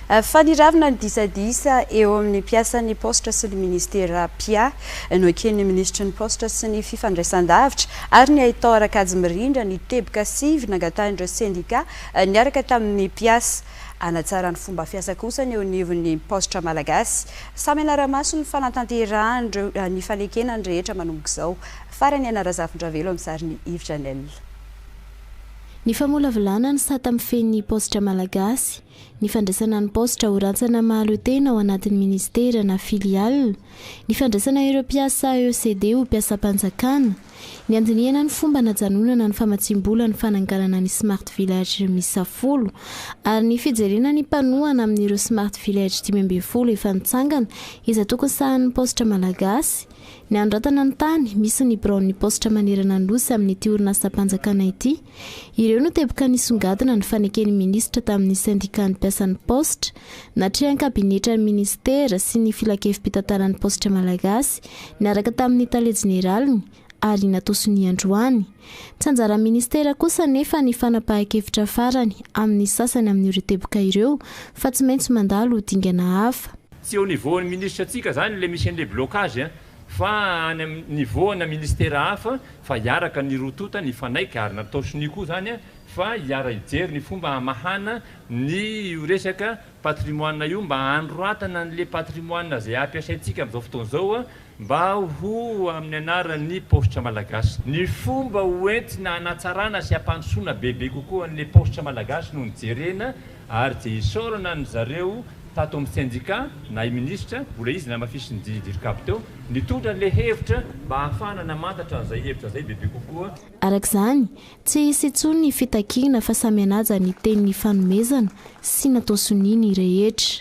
Fa niravina ny disadisa eo amin'ny mpiasan'ny paositra sy ny minisitera mpiahy. Noeken'ny minisitry ny paositra sy ny fifandraisandavitra ary ny haitao ara-kajy mirindra ny teboka sivy nangatahin'ireo sendika niaraka tamin'ny mpiasa. Hanatsara ny fomba fiasa kosa ny eo anivon'ny paositra malagasy. Samy hanara-maso ny fanatanterahan'ireo ny fanekena ny rehetra manomboka izao. Farany Aina Razafindravelo amin'ny sarin'i Yves Janel. Ny famolavolana ny sata mifehy ny paositra malagasy. Ny fandraisana ny paositra ho rantsana mahaleo tena ao anatin'ny minisitera na filiale, ny fandraisana ireo mpiasa ECD ho mpiasam-panjakana, ny handinihana ny fomba hanajanonana ny famatsiam-bola ny fananganana ny Smart Village miisa folo ary ny fijerena ny mpanohana amin'ireo Smart Village 15 efa nitsangana izay tokony sahanin'ny paositra malagasy, ny hanoratana ny tany misy ny biraon'ny paositra manerana ny Nosy amin'ity orinasam-panjakana ity. Ireo no teboka nisongadina ny faneken'ny minisitra tamin'ny sendikan'ny mpiasan'ny paositra, natrehan'ny kabinetran'ny minisitera sy ny filankevi-pitantanan'ny paositra malagasy niaraka tamin'ny tale jeneraliny ary natao sonia androany. Tsy anjaran'ny minisitera kosa anefa ny fanapahan-kevitra farany amin'ny sasany amin'ireo teboka ireo fa tsy maintsy mandalo dingana hafa. Tsy au niveau ny minisitra antsika zany le misy an'le blocage an, fa any amin'ny niveau ana ministera hafa fa hiaraka ny roa tonta nifanaiky ary natao sonia koa zany an, fa hiara hijery ny fomba hamahana ny io resaka patrimoine io mba hanoratana an'le patrimoine zay ampiasaintsika amin'izao fotoana izao an, mba ho amin'ny anaran'ny paositra malagasy. Ny fomba ho entina hanatsarana sy hampandrosoana bebe kokoa an'le paositra malagasy no nijerena ary dia isaorana an zareo tato amin'ny sendika na i minisitra, mbola izy namafisin'ny Dircab teo, nitondra an'ilay hevitra mba hahafahana namantatra an'izay hevitra izay bebe kokoa. Araka izany, tsy hisy intsony ny fitakiana fa samy hanaja ny teny nifanomezana sy natao sonia ny rehetra.